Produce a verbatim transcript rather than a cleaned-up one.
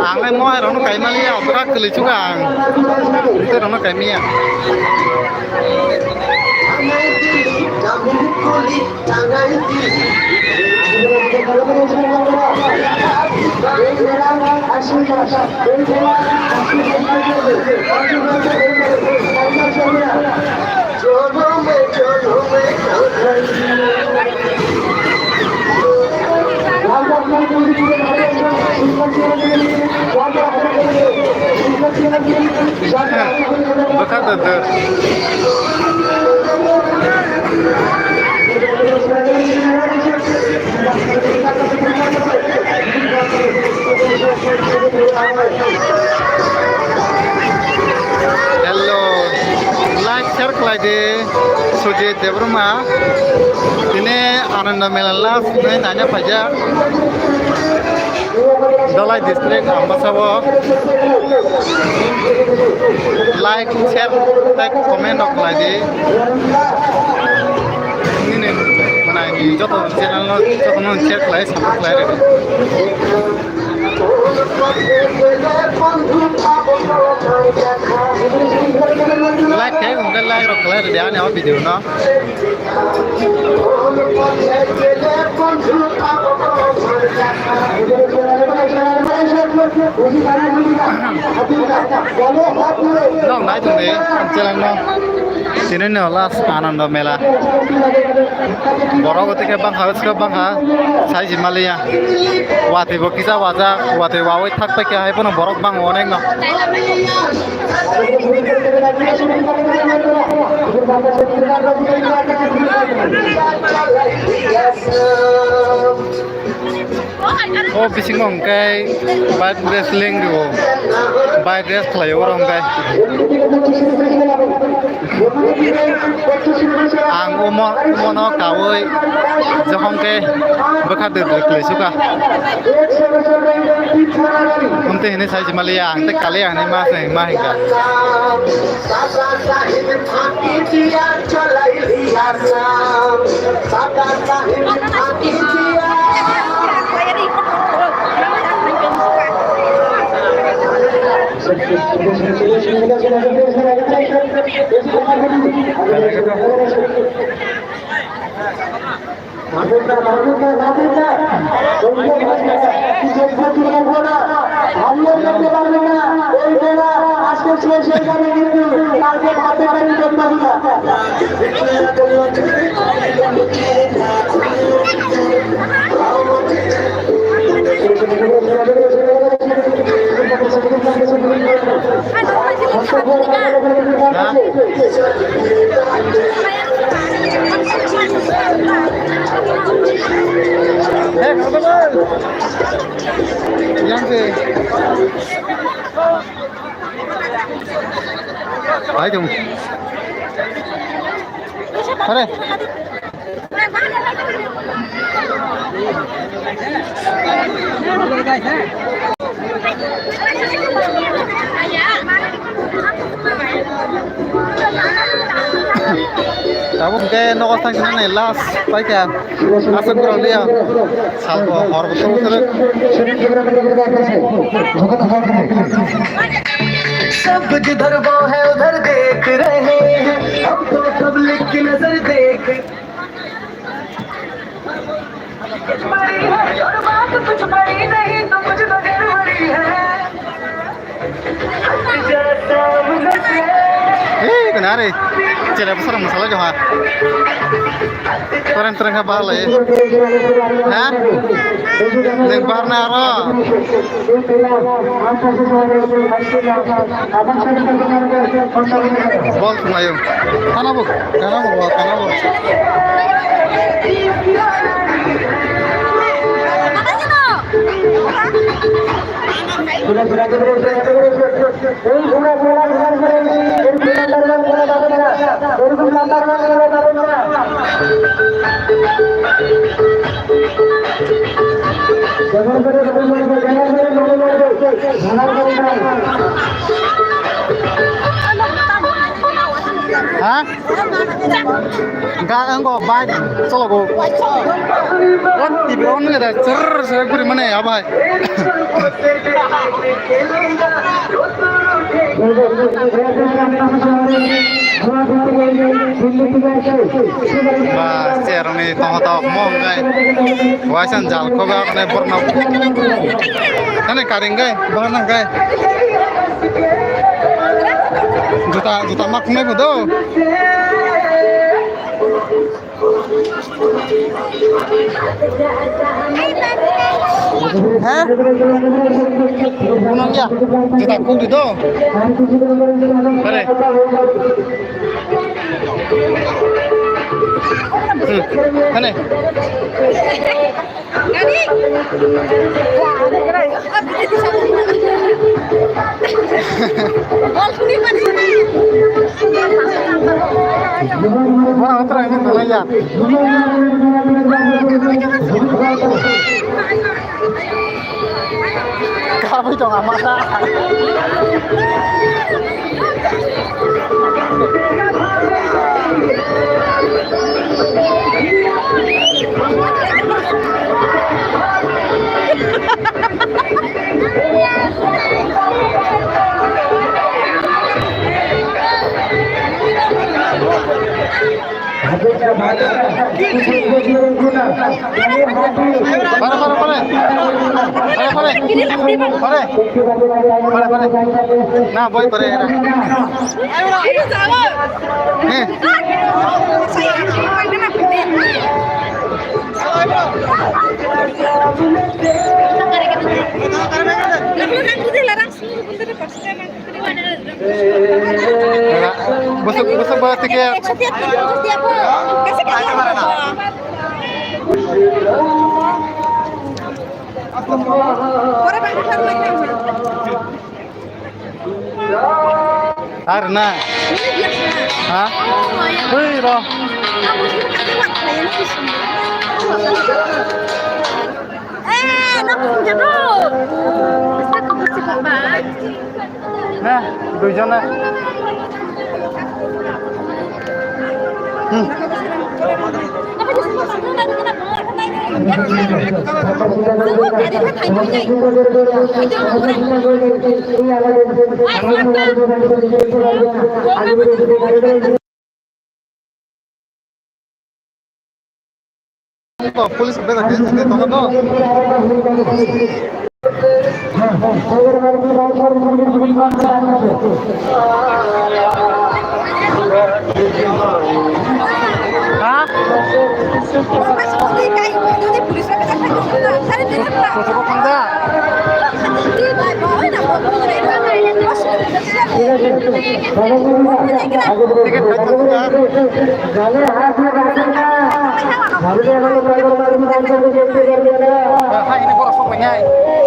Ang le moai rok no kaimani ya, bwkha kwlwi chuka ang. Tei rok no kaimani ya. Bwkha da da. Hello, like, share khlai di, Sujit Debbarma. Tini Ananda Mela last ni naina phaijak. Dhalai district Ambasa o. Like, share, tei comment rok khlai di. Nini, mane, joto channel no, joto no share khlai, support khlai rw di. Like khe, hwnkhe like rok khlai rw di ani o video no. Nong nai tong di, channel no. Tini ni last Ananda Mela. Borok tike bangkha, bwswk bangkha, sai si maliya. Watwi bo kisa wajak, watwi wawi thak thak khe hai phano borok bang onek no. O bisingo hwnkhe bike race leng rio, bike race khlaio oro hwnkhe. Ang omo, omono kaui jokhon khe bwkha dwdwk khlai sukha. Amtwi hinwi sai se maliya, ang tei kaliya hinwi ma se ma hinkha. Yang ke. Hai tum. Hare. Tabuk hwnkhe nogo thangsinani last paikha. Aswk borok liya. Salbo horbo tongthwrwk. सब जिधर वो है उधर देख रहे हैं, हम तो पब्लिक की नजर देख। बड़ी है और बात कुछ बड़ी नहीं, तो मुझ बगैर बड़ी है। Hei, kena re. Cere besar masalah jo ha. Terang terang ha bahal ya. Ha? Neng bahar na aro. Bol thung ayo. Kana bo, kana bo, kana bo. Ha? Ga ang go bike cholo go. Wan tibi on ga da char char guri mane abai. Ba, cherni tong tong mong gai. Waisan jal ko ga ne borno. Tane karing gai, bahar nang gai. Juta, juta mak nai bodo. Ha? Unang ya. Juta kung di do. Pare. Hmm. Hane. Bora, otra vez, no, ya. Kabui tong ama ta. Pare, pare, pare. Pare, pare. Pare. Pare, pare. Na, boy, pare. He. Busuk, busuk ba tiket. Ar na. Ha? Ui ro. Na, duijone. Hmm. Police beda ke, ini toko to. Ha? Kosogo pangja.